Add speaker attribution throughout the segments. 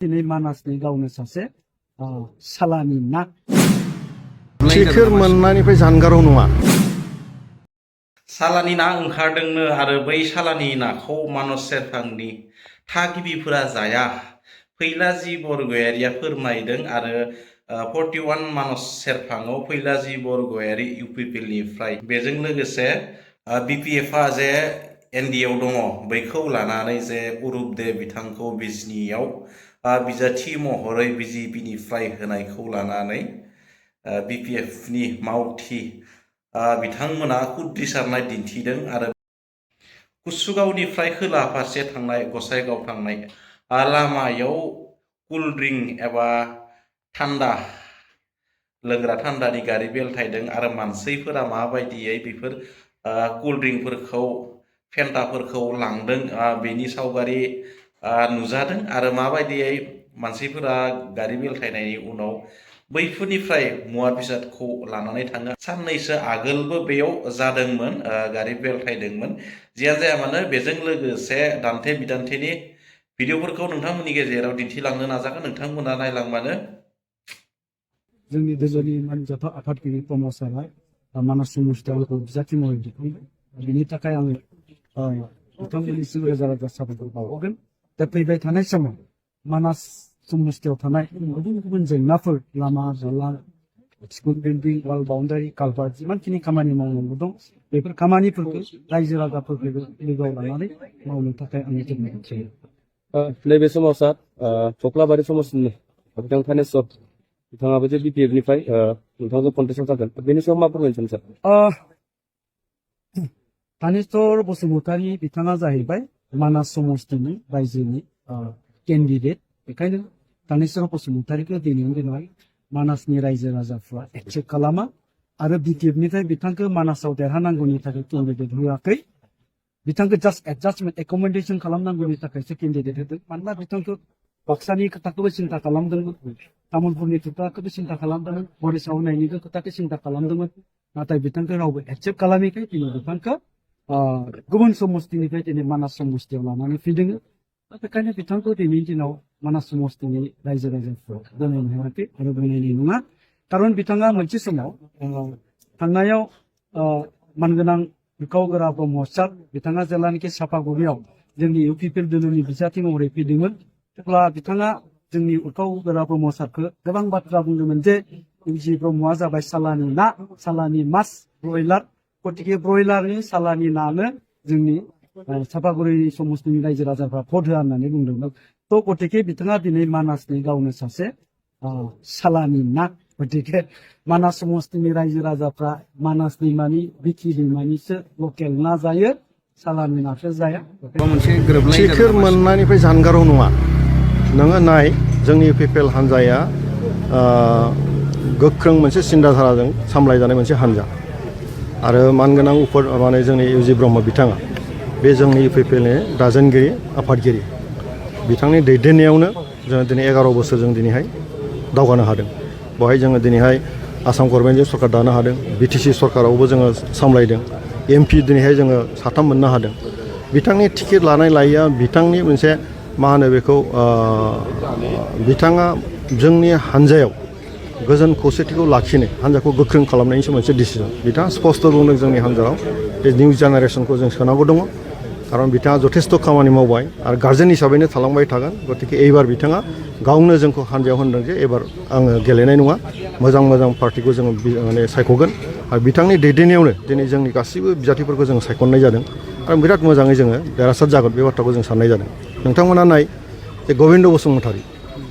Speaker 1: दिनै मानासनि गावनो सासे सालानि ना
Speaker 2: खिखोर मोननायनिफ्राय जानगाराव नङा।
Speaker 3: सालानि ना ओंखारदोंनो आरो बै सालानि नाखौ मानस सेरफांनि थागिबिफोरा जाया। फैलाजि बरगयारिया फोरमायदों आरो 41 मानस सेरफाङाव फैलाजि बरगयारि इउपिपिएलनिफ्राय बेजों लोगोसे बिपिएफआ जे एनडिएआव दङ बैखौ लानानै जे उरुपदे बिथांखौ बिजनियाव बिजाथि महरै बिजिपिनिफ्राय होनायखौ लानानै बिपिएफनि मावथि बिथांमोना उद्रिसारनाय दिन्थिदों आरो कुसुगावनिफ्राय खोला फारसे थांनाय गसाइगाव थांनाय लामायाव कुलड्रिंक एबा थान्दा लोंग्रा थान्दानि गारि बेलथायदों आरो मानसिफोरा माबायदियै बेफोर कुलड्रिंकफोरखौ फेन्टाफोरखौ लांदों बेनि सावगारि नुजादों आरो माबायदियै मानसिफोरा गारि बेलथायनायनि उनाव बैफोरनिफ्राय मुवा बेसादखौ लानानै थाङो। साननैसो आगोलबो बेयाव जादोंमोन, गारि बेलथायदोंमोन। जियानो जाया मानो बेजों लोगोसे दान्थे बिदान्थेनि भिडिअफोरखौ नोंथांमोननि गेजेराव दिन्थिलांनो नाजागोन। नोंथांमोना नायलांबानो
Speaker 1: जोंनि दोलोनि मानजाथाव आफादगिरि प्रमद सारआ मानास समस्थियाव बिजाथि महरै दिखांबाय। बिनि थाखाय आङो बिथांमोननिसिम रोजा रोजा साबायखर बावहरगोन। दा फैबाय थानाय समाव मानास समस्थियाव थानाय गुबुन गुबुन जेंनाफोर लामा दालां स्कुल बिल्डिं वाल बाउन्डारि कालभार्ट जिमानखिनि खामानि मावनांगौ दं बेफोर खामानिफोरखौ रायजो राजाफोरखौ लोगोआव लानानै मावनो थाखाय आङो जोबोद थिनो।
Speaker 4: नैबे समाव सार थख्लाबारि समाजनि बिथां थानेस्वर बिथाङाबो जे बिपिएफनिफ्राय नोंथांजों कन्टेस्टआव जागोन, बेनि सायाव मा फोरमायनो सार?
Speaker 1: थानेस्वर बसुमतारी बिथाङा जाहैबाय मानास समस्थिनि रायजोनि केन्डिडेट। बेखायनो थानेस्वर बसुमतारीखौ दिनैनि दिनाव मानासनि रायजो राजाफ्रा एक्सेप्ट खालामा आरो बिपिएफनिफ्राय बिथांखौ मानासाव देरहानांगौनि थाखाय केन्डिडेट होआखै। बिथांखौ जास्ट एडजास्टमेन्ट एकमेन्डेसन खालामनांगौनि थाखायसो केन्डिडेट होदों। मानोना बिथांखौ बाक्सानि खोथाखौबो सिन्था खालामदोंमोन, तामुलपुरनि खोथाखौबो सिन्था खालामदोंमोन, बरिसाव होनायनि खोथाखौ सिन्था खालामदोंमोन। नाथाय बिथांखौ रावबो एक्सेप्ट खालामैखाय दिनै बिथांखौ गुबुन समस्थिनिफ्राय दिनै मानास समस्थियाव लानानै फैदों। बेखायनो बिथांखौ दिनैनि दिनाव मानास समस्थिनि रायजो राजाफ्रा गनायनो हायाखै आरो गनायनाय नङा। खारन बिथाङा मोनसे समाव थांनायाव मानगोनां बिखाव गोरा ब्रह्म सार बिथाङा जेब्लानाखि सापागुरियाव जोंनि इउपिपिएल दोलोनि बिजाथि महरै फैदोंमोन, अब्ला बिथाङा जोंनि उरखाव गोरा ब्रह्म सारखौ गोबां बाथ्रा बुंदोंमोन जे इउजि ब्रह्मआ जाबाय सालानि ना, सालानि मास ब्रयलार। गतिके ब्रयलारनि सालानि नानो जोंनि सापागुरि समस्थिनि रायजो राजाफ्रा भट होआ होननानै बुंदोंमोन। थ' गतिके बिथाङा दिनै मानासनि गावनो सासे सालानि ना। गतिके मानास समस्थिनि रायजो राजाफ्रा मानास दैमानि बिखि दैमानिसो लकेल ना जायो, सालानि नाखौ जाया।
Speaker 2: खिखोर मोननायनिफ्राय जानगाराव नङा। नोङो नाय जोंनि इउपिपिएल हान्जाया गोख्रों मोनसे सिन्ताधाराजों सामलायजानाय मोनसे हान्जा आरो मानगोनां माने जोंनि इउजि ब्रह्म बिथाङा बे जोंनि इउपिपिएलनि दाजेनगिरि आफादगिरि। बिथांनि दैदेननायावनो जोङो दिनै 11 बोसोर जों दिनैहाय दावगानो हादों। बेवहाय जोङो दिनैहाय आसाम गभर्नमेन्टजों सरकार दानो हादों, बिटिसि सरकारावबो जोङो सामलायदों, एमपि दिनैहाय जोङो 3 मोननो हादों। बिथांनि टिकेट लानाय लायैया बिथांनि मोनसे मा होनो बेखौ बिथाङा जोंनि हान्जायाव गोजोन खौसेथिखौ लाखिनो हान्जाखौ गोख्रों खालामनायनिसो मोनसे डिसिजन। बिथाङा स्पष्ट बुंदों जोंनि हान्जायाव बे निउ जेनेरेसनखौ जों सोनांगौ दङ, खारन बिथाङा जथेस्थ' खामानि मावबाय आरो गार्जेन हिसाबैनो थालांबाय थागोन। गतिके एबार बिथाङा गावनो जोंखौ हान्जायाव होनदों जे एबार आङो गेलेनाय नङा, मोजां मोजां पार्टिखौ जोङो माने सायख'गोन आरो बिथांनि दैदेननायावनो दिनै जोंनि गासैबो बिजाथिफोरखौ जोङो सायख'नाय जादों आरो बिराद मोजाङै जोङो देरहासार जागोन बे बाथ्राखौ जों साननाय जादों। नोंथांमोना नाय जे गबिन्द बसुमतारी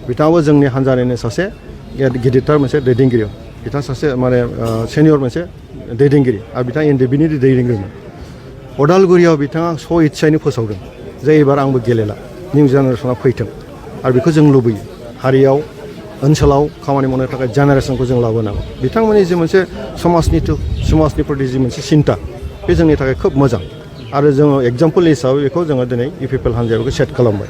Speaker 2: बिथाङाबो जोंनि हान्जानिनो सासे गिदिरथार मोनसे दैदेनगिरि। बिथाङा सासे माने सेनियर मोनसे दैदेनगिरि आरो बिथाङा एनडिएफबिनि दैदेनगिरिमोन। अदालगुरियाव बिथाङा इस्सायैनो फोसावदों जे एबार आंबो गेलेला, निउ जेनेरेसना फैथों आरो बेखौ जों लुबैयो। हारियाव ओनसोलाव खामानि मावनो थाखाय जेनेरेसनखौ जों लाबोनांगौ। बिथांमोननि जे मोनसे समाजनि प्रति जि मोनसे सिन्ता बे जोंनि थाखाय खोब मोजां आरो जोङो एग्जाम्पोल हिसाबै बेखौ जोङो दिनै इउपिपिएल हान्जायाव सेट खालामबाय।